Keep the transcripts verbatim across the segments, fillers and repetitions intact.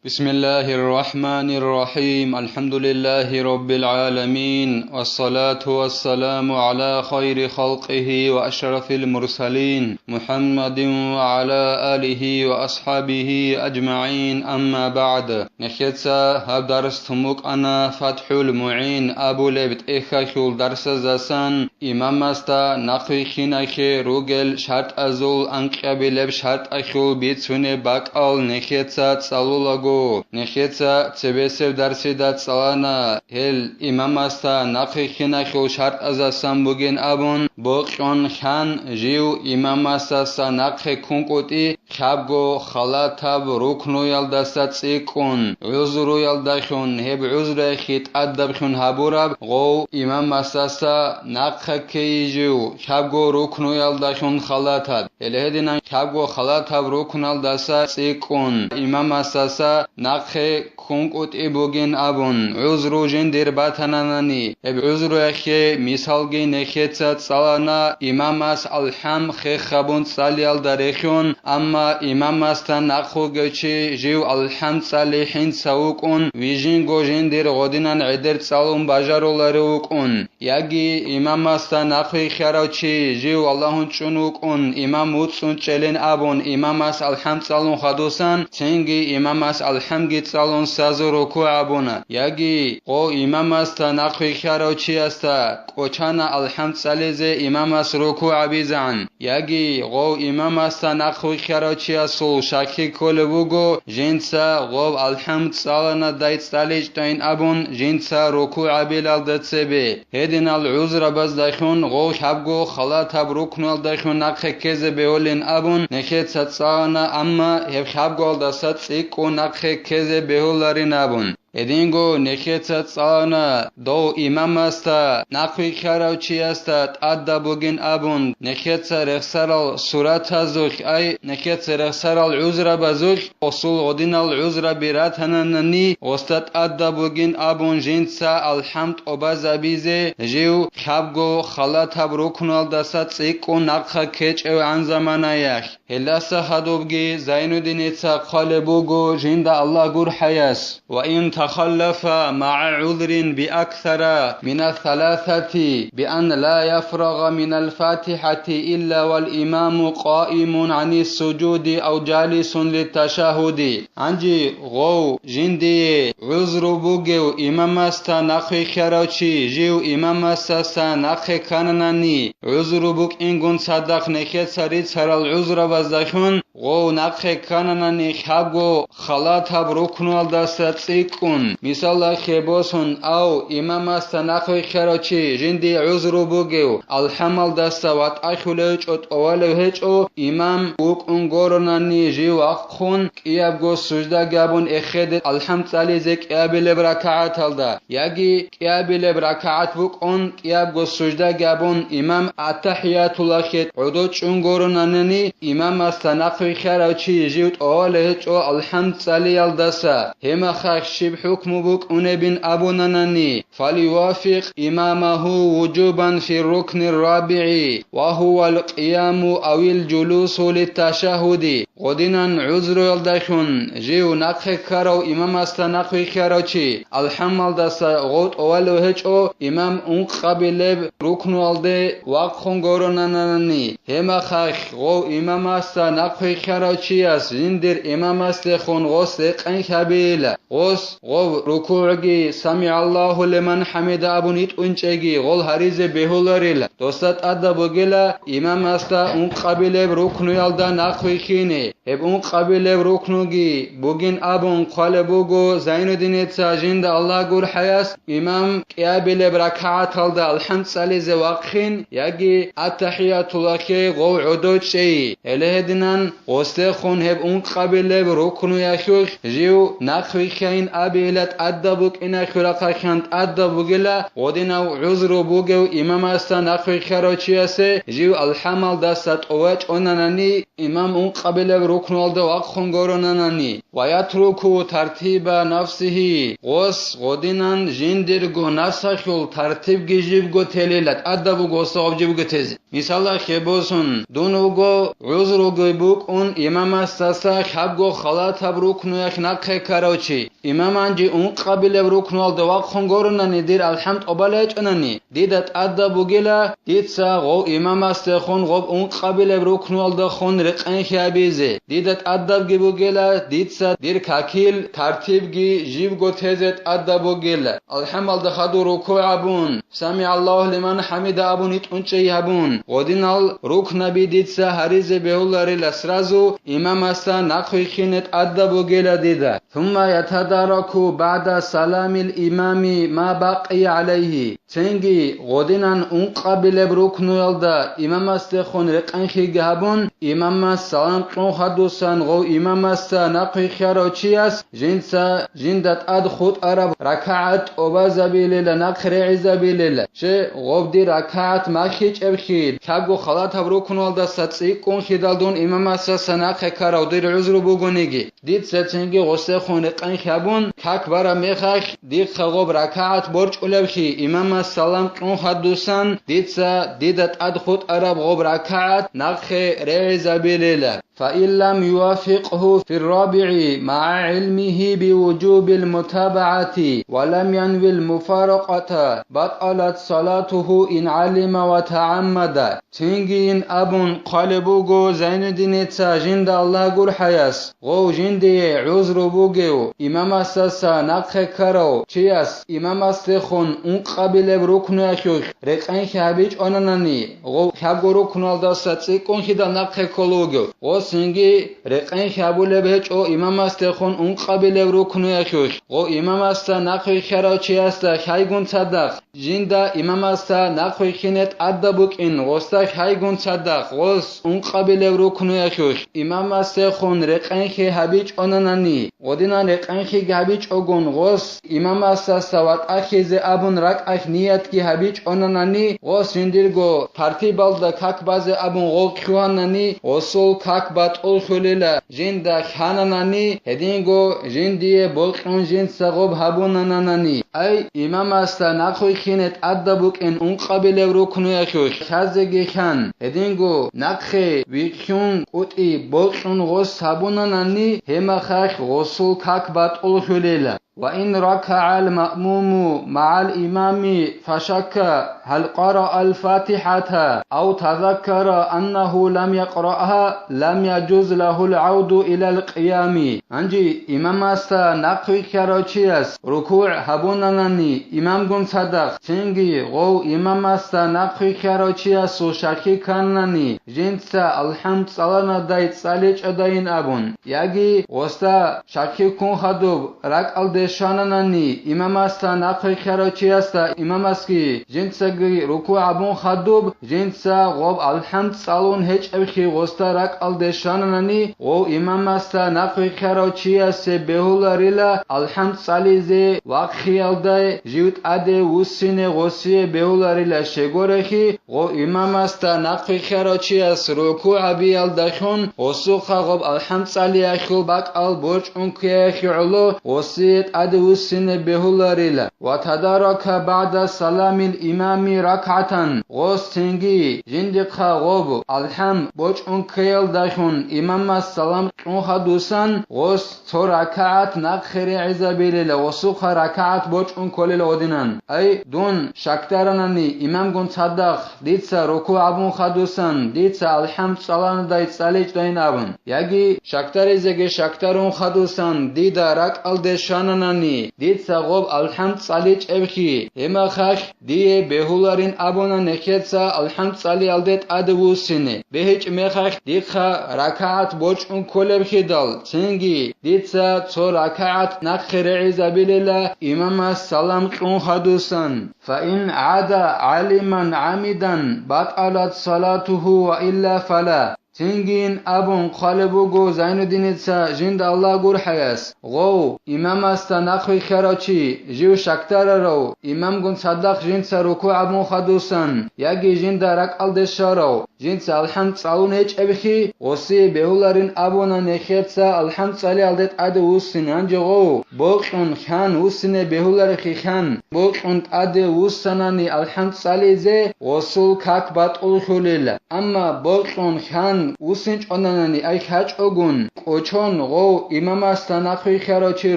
بسم الله الرحمن الرحيم. الحمد لله رب العالمين. والصلاة والسلام على خير خلقه وأشرف المرسلين محمد وعلى آله وأصحابه أجمعين. أما بعد. Нехеца гьаб дарс тумукъана ФатхӀул МугӀин абулеб тӀехьалъул дарсаздасан имамасда нахъвихьинахье ругел шартӀазул анкьабилеб шартӀалъул бицунеб бакӀал нехеца цӀалулаго, нехеца цебесеб дарсида цӀалана, гьел имамасда нахъвихьинахьул шартӀаздасан бугин абун, бокьун хьан жив имамасдаса нахъе ккункӀутӀи, хӀабго халатаб рукнуялдаса цӀикӀкӀун, гӀузруялдалъун, гьеб гӀузруялъе тӀадаблъун гьабураб гъов имамасдаса нахъе ккей жив, хӀабго рукнуялдалъун халатаб. Гьеле гьединан хӀабго халатаб рукналдаса цӀикӀкӀун, имамасдаса нахъе ккункӀутӀи бугин абун, гӀузру жиндир батананани, гьеб гӀузруялъе мисалги нехеца цӀалана имамас алхӀам хехабун цӀалиялда рехьун, амма имамасда нахъ вугев чи жив алхӀам цӀали хӀинца вукӀун, вижинго жиндир гъодинан гӀедер цӀалун бажаруларев вукӀун. Яги имамасда нахъвихьарав чи жив Аллагьун чӀун вукӀун, имам вуцӀцӀун чӀелин абун, имамас алхӀам цӀалун хадусан, цинги имамас алхӀамги цӀалун сазу рукугӀ гьабуна. Яги гъов имамасда нахъвихьарав чиясда кӀочана алхӀам цӀализе имамас рукугӀ гьабизегӀан. Яги гъов имамасда нахъвихьарав чиясул шакки кколеб буго, жинца гъов алхӀам цӀаланадай цӀаличӀдайин абун, жинца рукугӀ гьабилалда цебе. Гьединал гӀузрабаздалъун гъов хӀабго халатаб рукнуялдалъун нахъе ккезе бегьулин абун, нехеца цӀалана, амма гьеб хӀабгоялдаса цӀикӀкӀун нахъе ккезе бегьуларин абун. Гьединго нехеца цӀалана, дов имамасда, нахъвихьарав чиясда тӀадаб бугин абун, нехеца рехсарал суратазулъ, ай, нехеца рехсарал гӀузрабазулъ, осул гъодинал гӀузраби ратананани, осда тӀадаб бугин абун жинца алхӀам тӀубазабизе жив хӀабго халатаб рукнуялдаса цӀикӀкӀун нахъа ккечӀевгӀан заманаялъ. Гьелдаса хадубги Зайнуддиница хъвалеб буго, жинда Аллагь гурхӀаяс: وإن تخلف مع عذر بأكثر من الثلاثة بأن لا يفرغ من الفاتحة إلا والإمام قائم عن السجود أو جالس للتشهد. Гьанже гъов жиндие гӀузру бугев имамасда нахъвихьарав чи жив имамасдаса нахъе ккананани, гӀузру букӀингун цадахъ нехеца рицарал гӀузрабаздалъун гъов нахъе ккананани хӀабго халатаб рукнуялдаса цӀикӀкӀун, мисалалъе босун, ав имамасда нахъвихьарав чи жиндие гӀузру бугев, алхӀамалдаса ватӀалъулев гьечӀо, тӀовалев гьечӀо, имам вукӀун горонани жив вахъун, кӀиябго сужда гьабун эхеде алхӀам цӀализе кӀиабилеб ракагӀаталда, яги кӀиабилеб ракагӀат букӀун, кӀиябго сужда гьабун, имам аттахӀиятуллахье гӀодов чӀун горонанани, имамасда нахъвихьарав чи жив тӀовалев гьечӀо алхӀам цӀалиялдаса, гьемахъа щиб хӀукму букӀунебин абунанани, فليوافق إمامه وجوبا في الركن الرابع وهو القيام أو الجلوس للتشهد. Гъодинан гӀузруялдалъун жив нахъе ккарав имамасда нахъвихьарав чи, алхӀамалдаса гъов тӀовалев гьечӀо, имам ункъабилеб рукнуялде вахъун горонанани, гьемахъа гъов имамасда нахъвихьарав чияс жиндир имамасдехун гъос рекъен хьабейила, гъос гъов рукугӀги «СамигӀаллагьу лиман хӀамида» абун итӀунчӀеги гъол гьаризе бегьуларила, досда тӀадаб бугила имамасда ункъабилеб рукнуялда нахъвихьине. Гьеб ункъабилеб рукнуги бугин абун хъвалеб буго Зайнуддиница, жинда Аллагь гурхӀаяс, имам кӀиабилеб ракагӀаталда алхӀам цӀализе вахъин яги аттахӀиятуллахье гъов гӀодов чӀей. Гьеле гьединан гъосдехун гьеб ункъабилеб рукнуялъулъ жив нахъвихьайин абейила, тӀадаб букӀиналъул рахъалъан тӀадаб бугила, гъодинав гӀузру бугев имамасда нахъвихьарав чиясе жив алхӀамалдаса тӀовачӀонанани, имам ункъабилеб рукнуялда вахъун горонанани, ويترك ترتيب نفسه, гъос гъодинан жиндирго нафсалъул тартибги жибго телила, тӀадаб буго гъосда гъоб жибго тезе. Мисалалъе босун, дун вуго гӀузру Ругой букӀун имамасдаса лъабго халатаб рукнуялъ нахъе ккарав чи. Имаманги ункъабилеб рукнуялда вахъун горунани дир алхӀам тӀобалай гьечӀонани, дида тӀадаб бугила, дица гъов имамасдехун гъоб ункъабилеб рукнуялдахун рекъенхъи гьабизе. Дида тӀадабги бугила, дица дир какил тартибги живго тезе тӀадаб бугила. АлхӀамалда хадур рукугӀ абун, «СамигӀаллагьу лиман хӀамида» абун итӀун чӀей гьабун, гъодинал рукнаби дица гьаризе бегьуларила сразу, имамасда нахъвихьине тӀадаб бугила дида. ثم يتدارك بعد سلام الإمام ما بقي عليه. Цинги гъодинан ункъабилеб рукнуялда имамасдехун рекъенхъиги гьабун, имамас салам кьун хадусан гъов имамасда нахъвихьарав чияс жинца жинда тӀад хутӀараб ракагӀат тӀобазабилила, нахъ регӀизабилила. Че гъобди ракагӀат махьичӀебхъи, лъабго халатаб рукнуялдаса цӀикӀкӀунхъидал дун имамасдаса нахъе ккарав дир гӀузру бугониги, дица цинги гъосдехун рекъенхъи гьабун, как бараб мехалъ, дихъа гъоб ракагӀат борчӀулебхъи, имамас салам кьун хадусан, дица дида тӀад хутӀараб гъоб ракагӀат нахъе регӀизабилила. فإن لم يوافقه في الرابع مع علمه بوجوب المتابعة ولم ينو المفارقة بطلت صلاته إن علم وتعمد. Цинги ин абун хъвалеб буго Зайнуддиница жинда Аллагь гурхӀаяс, гъов жиндие гӀузру бугев, имамасдаса нахъе ккарав чияс имамасдехун ункъабилеб рукнуялъулъ рекъенхъи гьабичӀонанани, гъов лъабго рукнуялдаса цӀикӀкӀунхъидал нахъе кколев вугев, гъосинги рекъенхъи гьабулеб гьечӀо имамасдехун ункъабилеб рукнуялъулъ, гъов имамасда нахъвихьарав чиясда хӀайгун цадахъ, жинда имамасда нахъвихьине тӀадаб букӀин гъосда хӀайгун цадахъ гъос ункъабилеб рукнуялъулъ имамасдехун рекъенхъи гьабичӀонанани, гъодинан рекъенхъиги гьабичӀогун гъос имамасдаса ватӀахьизе абун ракӀалъ ниятги гьабичӀонанани, гъос жиндирго тартибалда как базе абун гъов лъугьанани, гъосул как батӀуллъулила, жинда хьананани, гьединго жиндие бокьун жинца гъоб гьабунананани. Ай, имамасда нахъвихьине тӀадаб букӀин ункъабилеб рукнуялъулъ лъазеги хьан, гьединго нахъе вихьун кӀутӀи бокьун гъос гьабунанани, гьеб мехалъ гъосул как батӀуллъулила. وإن ركع المأموم مع الإمام فشك هل قرأ الفاتحة أو تذكر أنه لم يقرأها لم يجز له العود إلى القيام. Гьанже имамасда нахъвихьарав чияс рукугӀ гьабунанани имамгун цадахъ, цинги гъов имамасда нахъвихьарав чиясул щаки кканани, жинца алхӀам цӀаланадай цӀаличӀодайин абун, яги гъосда щаки ккун хадуб ракӀалде щвананани, имамасда нахъвихьарав чиясда имамасги жинцаги рукугӀ гьабун хадуб, жинца гъоб алхӀам цӀалун гьечӀебхъи гъосда ракӀалде щвананани, гъов имамасда нахъвихьарав чиясе бегьуларила алхӀам цӀализе вахъиялдай жив тӀаде вуссине гъосие бегьуларила щегорехи, гъов имамасда нахъвихьарав чияс рукугӀ гьабиялдалъун гъосухъа гъоб алхӀам цӀалиялъул бакӀал борчӀун ккеялъе гӀоло гъосие тӀаде вуссине бегьуларила. وتدارك بعد سلام الإمام ركعة. Гъос цинги жиндихъа гъоб алхӀам борчӀун ккеялдалъун имамас салам кьун хадусан гъос цо ракагӀат нахъе регӀизабилила, гъосухъа ракагӀат борчӀун кколел гъодинан. Ай, дун щакдаранани имамгун цадахъ дица рукугӀ гьабун хадусан, дица алхӀам цӀаланадай цӀаличӀдайин абун, яги щакдаризеги щакдарун хадусан, дида ракӀалде щвананани, дица гъоб алхӀам цӀаличӀебхъи, гьеб мехалъ дие бегьуларин абуна нехеца алхӀам цӀалиялде тӀаде вуссине. БегьичӀеб мехалъ дихъа ракагӀат борчӀун кколебхъидал, цинги дица цо ракагӀат нахъе регӀизабилила имамас салам кьун хадусан. فإن عاد عالما عامدا بطلت صلاته وإلا فلا. Цинги ин абун хъвалеб буго Зайнуддиница жинда Аллагь гурхӀаяс, гъов, имамасда нахъвихьарав чи, жив щакдарарав, имамгун цадахъ жинца рукугӀ гьабун хадусан, яги жинда ракӀалде щварав, жинца алхӀам цӀалун гьечӀебхъи, гъосие бегьуларин абуна нехеца алхӀам цӀалиялде тӀаде вуссин, гьанже гъов, бокьун хьан вуссине бегьуларехъи хьан, бокьун тӀаде вуссанани алхӀам цӀализе, гъосул как батӀуллъулила. Амма бокьун хьан вуссинчӀонанани, ай хьачӀогун, кӀочон, гъов имамасда нахъвихьарав чи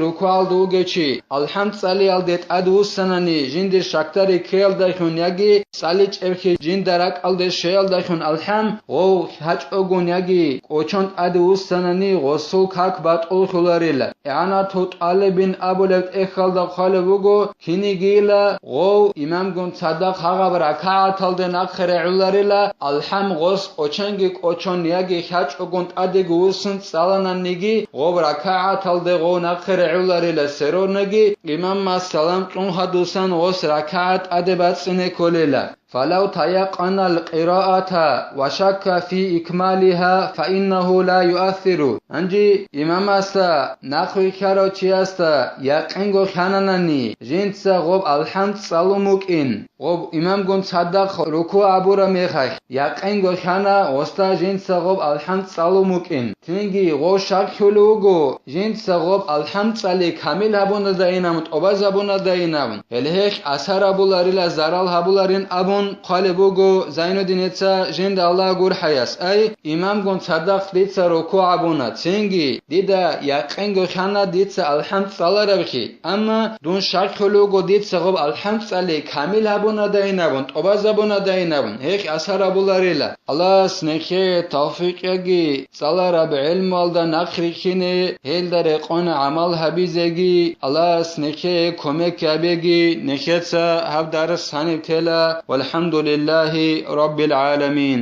рукугӀалда вугев чи, алхӀам цӀалиялде тӀадвуссанани, жиндир щакдари ккеялдайхун яги цӀаличӀебхъи жинда ракӀалде щвеялдайхун алхӀам, гъов хьачӀогун яги кӀочон тӀадвуссанани, гъосул как батӀуллъуларила. ИгӀанату тӀалибин абулеб тӀехьалда хъвалеб буго, кинигийила гъов имамгун цадахъ гьагъаб ракагӀаталде нахъе регӀуларила, алхӀам гъос кӀоченги кӀочон яги хьачӀогун тӀадеги вуссун цӀалананиги, гъоб ракагӀаталде гъов нахъе регӀуларила, сверонаги имамас салам кьун хадусан гъос ракагӀат тӀаде бацӀцӀине кколила. فلو تيقن القراءة وشك في إكمالها فإنه لا يؤثر. Гьанже имамасда нахъвихьарав чиясда якъинго хьананани, жинца гъоб алхӀам цӀалун букӀин, гъоб имамгун цадахъ рукугӀ гьабураб мехалъ, якъинго хьана гъосда жинца гъоб алхӀам цӀалун букӀин. Цинги гъов шакхӀулев вуго, жинца гъоб алхӀам цӀали камил гьабунадайинабун, тӀубазабунадайинабун, гьеле гьелъ асар гьабуларила, зарал гьабуларин абун хъвалеб буго Зайнуддиница жинда Аллагь гурхӀаяс, ай, имамгун цадахъ дица рукугӀ гьабуна, цинги дида якъинго хьана дица алхӀам цӀаларабхъи, амма дун шакхӀулев вуго дица гъоб алхӀам цӀали камил гьабунадайинабун, тӀубазабунадайинабун, гьелъ асар гьабуларила. Аллагьас нехее тавфикъ яги, цӀалараб гӀелмуялда нахъ рихьине, гьелда рекъон гӀамал гьабизеги, Аллагьас нехее кумек гьабеги, нехеца гьаб дарс гьаниб тела. ВалхӀамдулиллагьи раббил гӀаламин.